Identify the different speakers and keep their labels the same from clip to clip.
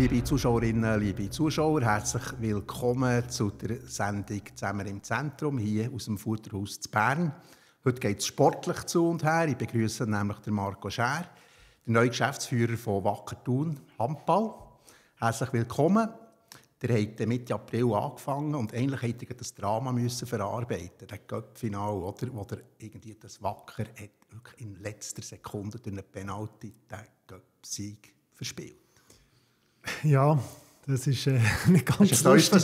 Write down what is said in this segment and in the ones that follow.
Speaker 1: Liebe Zuschauerinnen, liebe Zuschauer, herzlich willkommen zu der Sendung «Zusammen im Zentrum» hier aus dem Futterhaus zu Bern. Heute geht es sportlich zu und her. Ich begrüße nämlich den Marco Schär, den neuen Geschäftsführer von Wacker Thun Handball. Herzlich willkommen. Ihr habt Mitte April angefangen und eigentlich hätte ihr das Drama verarbeiten, das Cup-Final, oder? Wo der irgendwie das Wacker hat wirklich in letzter Sekunde durch eine Penalty den Cup-Sieg verspielt.
Speaker 2: Ja, das ist nicht ganz lustig.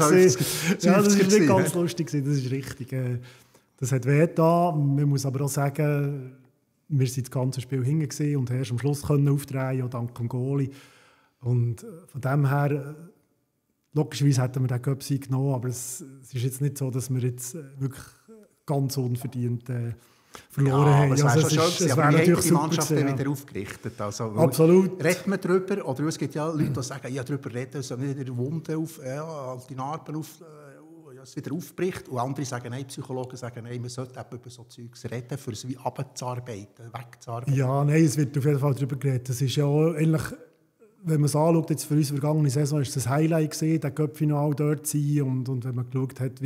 Speaker 2: Ja, das ist nicht ganz lustig, das ist richtig. Das hat wehgetan. Man muss aber auch sagen, wir sind das ganze Spiel hinten und erst am Schluss können aufdrehen, auch dank dem Goalie. Und von dem her, logischerweise hätten wir den Cup-Sieg genommen, aber es ist jetzt nicht so, dass wir jetzt wirklich ganz unverdient verloren haben.
Speaker 1: Es wäre schon schön, aber wie hat die Mannschaft wieder aufgerichtet? Also,
Speaker 2: absolut.
Speaker 1: Redet man darüber? Oder es gibt ja Leute, die sagen, ja, darüber reden, so nicht die Wunden auf, die Narben auf, es wieder aufbricht. Und andere sagen, nein, Psychologen sagen, nein, man sollte über so Zeugs reden, für es wie runterzuarbeiten, wegzuarbeiten.
Speaker 2: Ja, nein, es wird auf jeden Fall darüber geredet. Das ist ja eigentlich, wenn man es anschaut, jetzt für uns vergangene Saison, ist das Highlight gesehen, der Cup-Final dort zu sein. Und wenn man geschaut hat,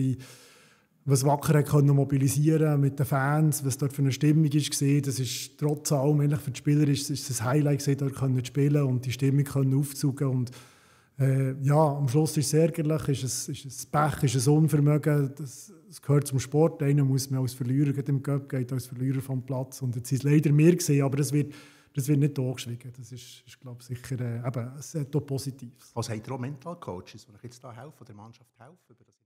Speaker 2: was Wacker können mobilisieren mit den Fans, was dort für eine Stimmung war, das ist trotz allem eigentlich für die Spieler ist das Highlight gesehen, dort können zu spielen und die Stimmung können aufzusaugen. Und ja, am Schluss ist es ärgerlich, ist es Pech, ist es Unvermögen, das gehört zum Sport. Einer muss man als Verlierer im Cup geht als Verlierer vom Platz. Und jetzt ist es leider mir gesehen, aber das wird nicht angeschwiegen. Das ist glaube ich, sicher es ist auch positiv.
Speaker 1: Was habt ihr auch Mental Coaches, die euch jetzt da helfen, der Mannschaft helfen? Über das